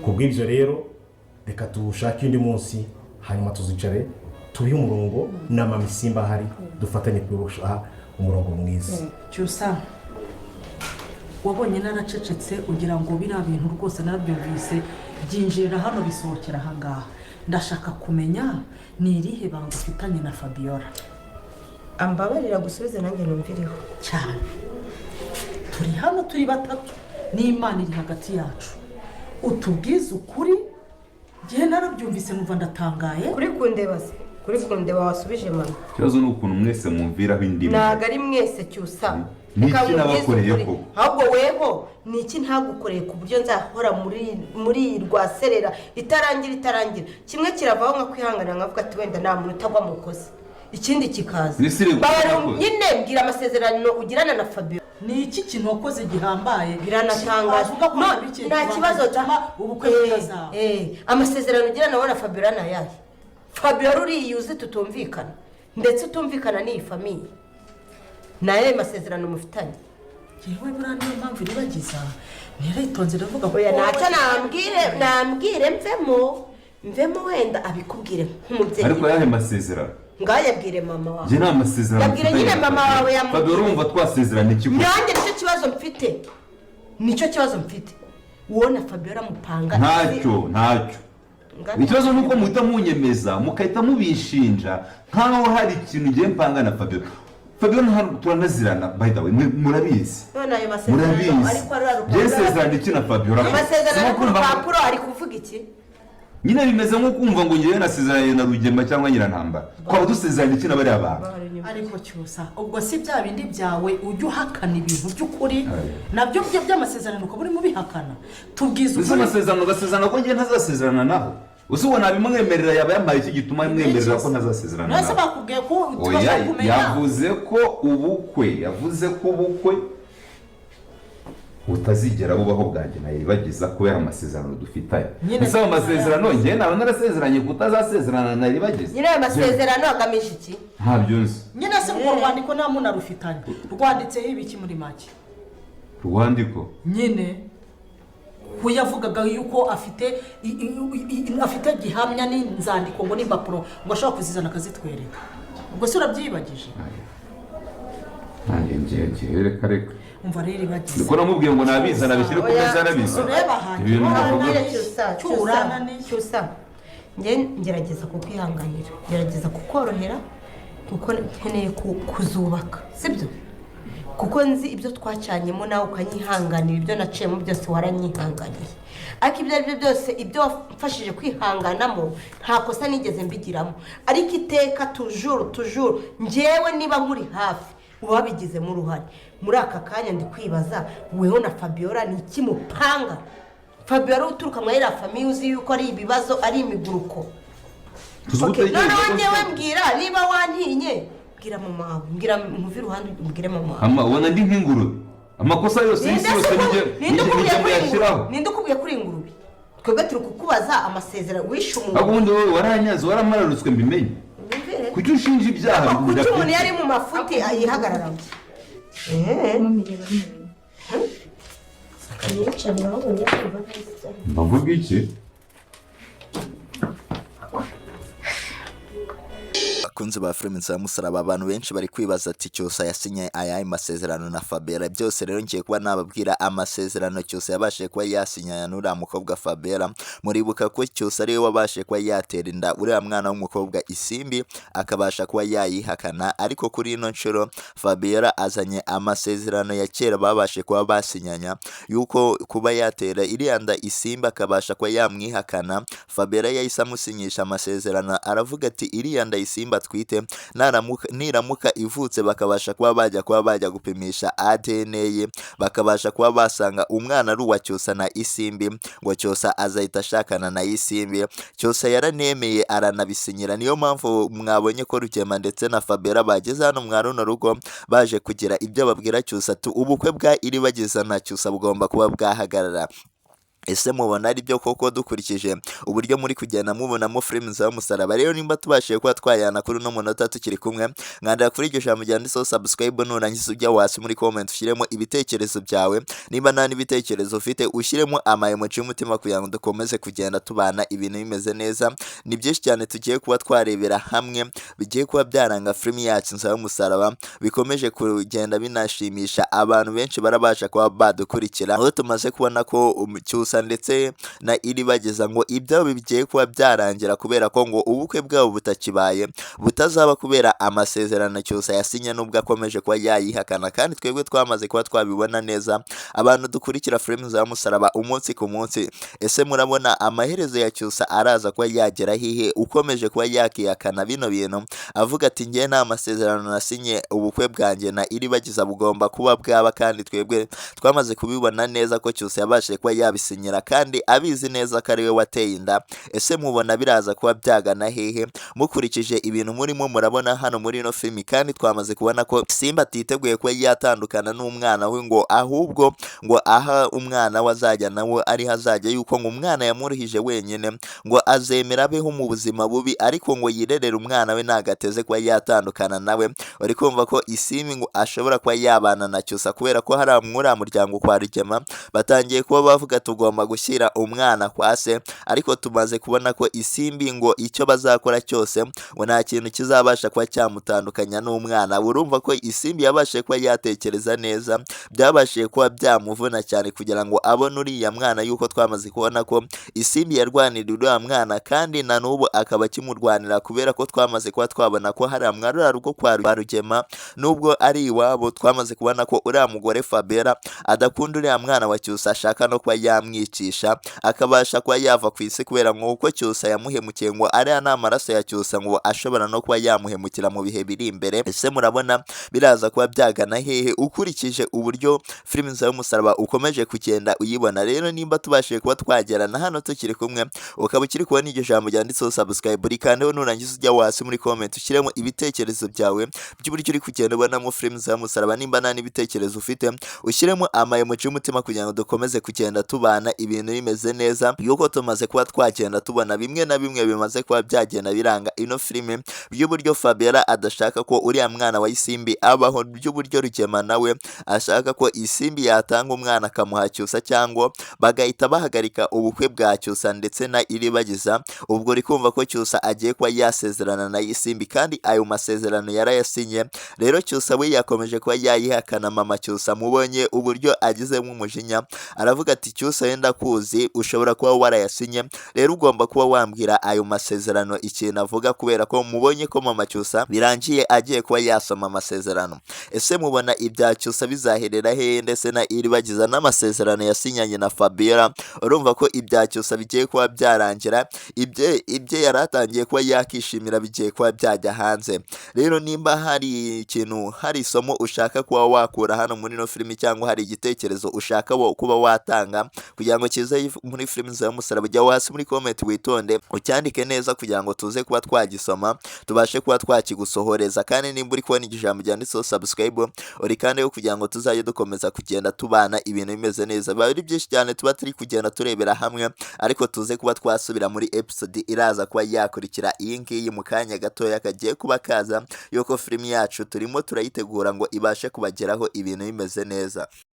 Ku bw'ibyo rero, reka tuwushake undi munsi, hanyuma tuzicare tubihe umurongo na Mama Isimba ahari, dufatanye kuwushaha umurongo mwiza. Cyusa, wabonye naracecetse ugira ngo biriya bintu rwose narabyumvise, byinjirira hano bisohokera ahangaha. Ndashaka kumenya ni irihe banga ufitanye na Fabiola? Ambabarira gusubize, nanjye numvireho. Cyane. Turi hano turi batatu n'Imana iri hagati yacu, utubwize ukuri. Ngewe narabyumvise numva ndatangaye. Kuri kundeba se? Kuri kundeba wasubije mama? Ikibazo ni ukuntu mwese mwumviraho indimi. Ntabwo ari mwese, Cyusa. Ni Reka iki nkubwize nabakoreye ukuri. koko? Ahubwo weho ni iki ntagukoreye ku buryo nzahora muri iyi rwaserera itarangira itarangira? Kimwe kiravaho nkakwihanganira, nkavuga ati wenda nta muntu utagwa mu ikosa, ikindi kikaza. Ni sire Babarira. wakoze. Nyine mbwira amasezerano ugirana na Fabio. Ni iki kintu wakoze gihambaye? Biranatangaje. Wavuga ko No, wabikiye nta kibazo. gituma ubukwe butazaba? Amasezerano ugirana nawe na Fabiola ni ayahe? Fabiola uriya uzi tutumvikana, ndetse utumvikana n'iyi famille, ni ayahe masezerano mufitanye? Yewe, buriya niyo mpamvu iribagiza ntiritonze iravuga. Oya, ntacyo, nambwire, nambwire mvemo, mvemo, wenda abikubwire nk'umubyeyi. Ariko ayahe masezerano? Ngayabwire mama wawe. Njye nta masezerano Yabwire mfitanye nyine na mama Fabiola. wawe yamubwire. Fabiola urumva twasezerana iki koko? Nanjye nicyo kibazo mfite, nicyo kibazo mfite. Wowe na Fabiola mupanga? Ntacyo, ntacyo. Ikibazo ni uko muhita munyemeza, mugahita mubishinja nkaho hari ikintu ngiye mpanga na Fabiola. Fabiola ntabwo turanazirana, by the way, mwe murabizi. None ayo masezerano Murabizi. ariko ari rupapuro. Njye nsezerana iki na Fabiola? Amasezerano ari ku Sinko kumva rupapuro ari kuvuga iki? Nyine bimeze nko kumva ngo ngewe nasezeranye na Rugema cyangwa Nyirantambara. Twaba dusezeranye iki na bariya bantu? Ariko Cyusa, ubwo si bya bindi byawe ujya uhakana ibintu by'ukuri nabyo byo by'amasezerano ukaba urimo ubihakana? Tubwize Uzi ukuri. amasezerano, ugasezerana ko ngewe ntazasezerana naho. Uzi uwo nabimwemerera yaba yampaye iki gituma mwemerera ko ntazasezerana Nase nawe? bakubwiye ko Oya. tubasha kumenya. Yavuze ko ubukwe butazigera bubaho bwanjye nayiribagiza kubera amasezerano dufitanye. Nyine. Ese ayo masezerano ngewe naba narasezeranye kutazasezerana nayiribagiza? Nyine ayo masezerano agamije iki? Ntabyo nzi. Nyine se urwo rwandiko nta muntu arufitanye, rwanditseho ibiki muri make? Rwandiko? Nyine ko yavugaga yuko afite afite gihamya n'inzandiko ngo n'impapuro, ngo ashobora kuzizana akazitwereka. Ubwo se urabyibagije? Nanjye ngiye, reka reka. Umva rero, ibagize. Niko namubwiye ngo nabizana abishyire ku meza, arabizi. Ureba ahantu. Ibintu navuga. Cyusa, Cyusa. Cyurananiye. Cyusa, njye ngerageza kukwihanganira, ngerageza kukorohera, kuko nkeneye kuzubaka, sibyo? Kuko nzi ibyo twacanyemo nawe ukanyihanganira, ibyo naciyemo byose waranyihanganiye. Ariko ibyo ari byo byose, ibyo wamfashije kwihanganamo nta kosa nigeze mbigiramo. Ariko iteka, toujours, toujours, njyewe niba nkuri hafi uba wabigizemo uruhare. Muri aka kanya ndi kwibaza, weho na Fabiola ni iki mupanga? Fabiola uturuka muri iriya famille, uzi yuko ari ibibazo, ari imiguruko. Tuzi Okay, utekereza noneho ko njyewe mbwira niba wantinye, mbwira mama wawe, mbwira nkuve iruhande, umbwire mama wawe. Ama ubona ndi nk'ingurube, amakosa yose y'isi Ninde yose se nijye ninde ukubwiye nijye kuri muyashyiraho. ingurube? Ninde ukubwiye kuri ingurube? Twebwe turi kukubaza amasezerano wishe umuntu. Ahubwo ubundi wowe waranyaze, waramararutswe, mbimenye. Wumvire. Kuki ushinja ibyaha? Kuki umuntu Bidafite? yari mu mafuti yihagararaho? Mami, reba hano. Niyicarira aho njya kumva neza. Ndavuga iki? Bakunzi ba filime nzira musaraba, abantu benshi bari kwibaza ati: "Cyusa yasinye ayahe masezerano na Fabiola?" Byose rero ngiye kuba nababwira amasezerano Cyusa yabashije kuba yasinyana n'uriya mukobwa Fabiola. Muribuka ko Cyusa ariwe wabashije kuba yatera inda uriya mwana w'umukobwa Isimbi, akabasha kuba yayihakana. Ariko kuri ino nshuro Fabiola azanye amasezerano ya kera babashe kuba basinyanya, yuko kuba yatera iriya nda Isimbi akabasha kuba yamwihakana. Fabiola yahise amusinyisha amasezerano, aravuga ati: "Iriya nda Isimbi atwite niramuka ivutse, bakabasha kuba bajya gupimisha ADN ye, bakabasha kuba basanga umwana ari uwa Cyusa na Isimbi, ngo Cyusa azahita ashakana na Isimbi." Cyusa yaranemeye, aranabisinyira. Niyo mpamvu mwabonye ko Rugema ndetse na Fabiola bageze hano mwa runo rugo, baje kugira ibyo babwira Cyusa ati: "Ubukwe bwa Iribagiza na Cyusa bugomba kuba bwahagarara." Ese mubona ari byo koko, dukurikije uburyo muri kugenda mubonamo filime z'umusaraba? Rero nimba tubashije kuba twayana kuri uno munota tukiri kumwe, mwandika kuri iryo jambo ryanditseho subscribe. Nurangiza ujya hasi muri comment ushyiremo ibitekerezo byawe. Niba nta n'ibitekerezo ufite, ushyiremo ama emoji y'umutima kugira ngo dukomeze kugenda tubana ibintu bimeze neza. Ni byinshi cyane tugiye kuba twarebera hamwe bigiye kuba byaranga filimi yacu Inzira y'Umusaraba, bikomeje kugenda binashimisha abantu benshi barabasha kuba badukurikira, aho tumaze kubona ko Cyusa ndetse na Iribagiza ngo ibyabo bigiye kuba byarangira, kubera ko ngo ubukwe bwabo butakibaye, butazaba kubera amasezerano Cyusa yasinye, nubwo akomeje kuba yayihakana. Kandi twebwe twamaze kuba twabibona neza, abantu dukurikira filimi za Musaraba umunsi ku munsi. Ese murabona amaherezo ya Cyusa araza kuba yagera hehe, ukomeje kuba yakihakana bino bintu, avuga ati: "Njye nta masezerano nasinye, ubukwe bwanjye na Iribagiza bugomba kuba bwaba"? Kandi twebwe twamaze kubibona neza ko Cyusa yabashije kuba yabisinyira kandi abizi neza ko ari we wateye inda. Ese mubona biraza kuba byagana hehe, mukurikije ibintu murimo murabona hano muri ino filimi? Kandi twamaze kubona ko Simba atiteguye kuba yatandukana n'umwana we, ngo ahubwo ngo aha umwana we azajya nawe ariho azajya, yuko ngo umwana yamuruhije wenyine, ngo azemera abeho mu buzima bubi, ariko ngo yirerere umwana we, ntago ateze kuba yatandukana nawe. Uri kumva ko Isimbi ngo ashobora kuba yabana na Cyusa, kubera ko hari muri muryango kwa Rugema batangiye kuba bavuga: "Tugomba gushyira umwana kwa se." Ariko tumaze kubona ko Isimbi ngo icyo bazakora cyose ngo nta kintu kizabasha kuba cyamutandukanya n'umwana. Urumva ko Isimbi yabashije kuba yatekereza neza, byabashije kuba byamuvuna cyane kugira ngo abone uriya mwana, yuko twamaze kubona ko Isimbi yarwaniriye uriya mwana kandi na n'ubu akaba akimurwanira, kubera ko twamaze kuba twabona ko hari mwarura rugo kwa Rugema, nubwo ari iwabo, twamaze kubona ko uriya mugore Fabera adakunda uriya mwana wa Cyusa, ashaka no kuba yamwicisha akabasha kuba yava ku isi, kubera ngo uko Cyusa yamuhemukiye, ngo ariya ni amaraso ya Cyusa, ngo ashobora no kuba yamuhemukira mu bihe biri imbere. Ese murabona biraza kuba byagana hehe, ukurikije uburyo filimi y'umusaraba ukomeje kugenda uyibona? Rero nimba tubashije kuba twagerana hano tukiri kumwe, ukaba ukiri kubona iryo jambo ryanditseho subscribe, rikandeho. Nurangiza ujya hasi muri comment ushyiremo ibitekerezo byawe by'uburyo uri kugenda ubonamo filimi y'umusaraba. Nimba nta n'ibitekerezo ufite, ushyiremo ama emoji y'umutima kugira ngo dukomeze kugenda tubana ibintu bimeze neza, yuko tumaze kuba twagenda tubona bimwe na bimwe bimaze kuba byagenda biranga ino filime, by'uburyo Fabiola adashaka ko uriya mwana wa Isimbi abaho, by'uburyo Rugema nawe ashaka ko Isimbi yatanga umwana akamuha Cyusa, cyangwa bagahita bahagarika ubukwe bwa Cyusa ndetse na Iribagiza. Ubwo uri kumva ko Cyusa agiye kuba yasezerana na Isimbi, kandi ayo masezerano yarayasinye. Rero Cyusa we yakomeje kuba yayihakana. Mama Cyusa mubonye uburyo agizemo umujinya, aravuga ati: "Cyusa, wenda kuzi ushobora kuba warayasinye, rero ugomba kuba wambwira ayo masezerano ikintu avuga," kubera ko mubonye ko mama Cyusa birangiye agiye kuba yasoma amasezerano. Ese mubona ibya Cyusa bizaherera hehe, ndetse na Iribagiza n'amasezerano yasinyanye na Fabiola? Urumva ko ibya Cyusa bigiye kuba byarangira, ibye yari atangiye kuba yakishimira bigiye kuba byajya hanze. Rero nimba hari ikintu, hari isomo ushaka kuba wakura hano muri ino filimi, cyangwa hari igitekerezo ushaka kuba watanga kugira ngo kize muri filimi za musaraba, jya hasi muri comment witonde ucyandike neza kugira ngo tuze kuba twagisoma, tubashe kuba twakigusohoreza. Kandi nimba uri kubona ijambo ryanditseho subscribe, urikandeho kugira ngo tuzajye dukomeza kugenda tubana ibintu bimeze neza. Biba ari byinshi cyane tuba turi kugenda turebera hamwe, ariko tuze kuba twasubira muri episode iraza kuba yakurikira iyi ngiyi mu kanya gatoya kagiye kuba kaza, yuko filimi yacu turimo turayitegura ngo ibashe kubageraho ibintu bimeze neza.